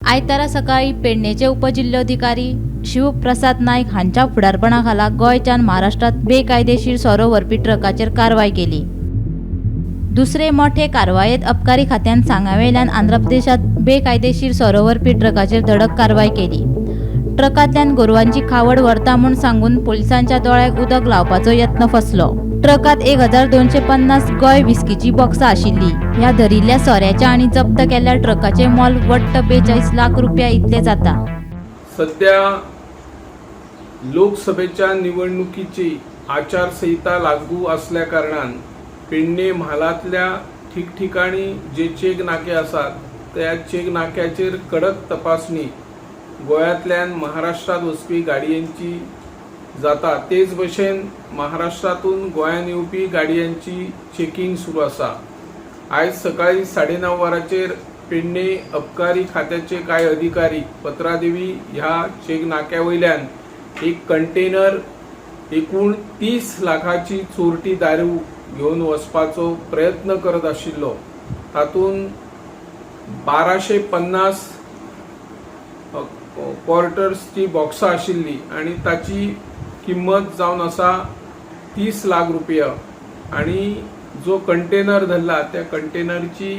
आयतारा सकाळीं पेडणेचे उपजिल्होधिकारी शिवप्रसाद नायक हांच्या फुडारपणा खाला गोंयच्यान महाराष्ट्रांत बेकायदेशीर सोरो व्हरपी ट्रकाचेर कारवाय केली. दुसरे मोठे कारवायेत अबकारी खात्यान सांग्यावेल्यान आंध्र प्रदेशात बेकायदेशीर सोरो व्हरपी ट्रकाचेर धडक कारवाय केली. ट्रकांतल्यान गोरवांची खावड व्हरता म्हूण सांगून पुलिसांच्या दोळ्याक उदक लावपाचो यत्न फसलो. ट्रकांत 1250 गोंय विस्कीची बॉक्सां आशिल्ली. ह्या धरिल्ल्या सोऱ्याच्या आनी जप्त केल्ल्या ट्रकाचें मोल वट्ट 42 लाख रुपया इतलें जाता. सध्या लोकसभेच्या निवडणुकीची आचारसंहिता लागू असल्या कारणान पेडणे म्हालांतल्या ठिकठिकाणी जे चेक नाके आसात, त्या चेक नाक्याचेर कडक तपासणी गोंयांतल्यान महाराष्ट्रात वचपी गाडयांची जाता. तेच भशेन महाराष्ट्रातून गोंयांत येवपी गाडयांची चेकिंग सुरू आसा. आयज सकाळी 9:30 वरांचेर पेडणे अबकारी खात्याचे कांय अधिकारी पत्रादेवी ह्या चेक नाक्या वयल्यान एक कंटेनर एकूण 30 लाखाची चोरटी दारू घेवन वचपाचो प्रयत्न करत आशिल्लो. तातूंत 1250 क्वार्टर्सची बॉक्सां आशिल्ली आनी ताची किंमत जावन आसा 30 लाख रुपया आनी जो कंटेनर धरला त्या कंटेनरची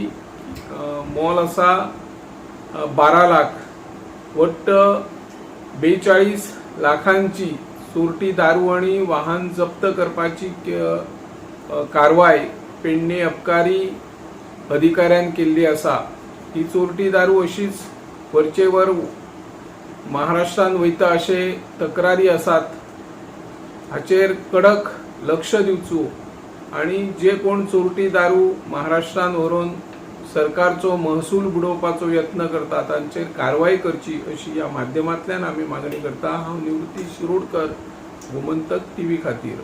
मोल आसा 12 लाख. वट्ट 42 लाखांची चोरटी दारू आनी वाहन जप्त करपाची कारवाय पेडणे अबकारी अधिकाऱ्यान केल्ली आसा. ही चोरटी दारू अशीच वरचेवर महाराष्ट्रान वयता अशे तक्रारी आसात. हाचेर कडक लक्ष दिवचो आनी जे कोण चोरटी दारू महाराष्ट्रान व्हरून सरकारचो महसूल बुडोवपाचो यत्न करता, तांचेर कारवाय करची अशी ह्या माध्यमांतल्यान आमी मागणी करता. हांव निवृत्ती शिरोडकर, गोमंतक टीव्ही खातीर.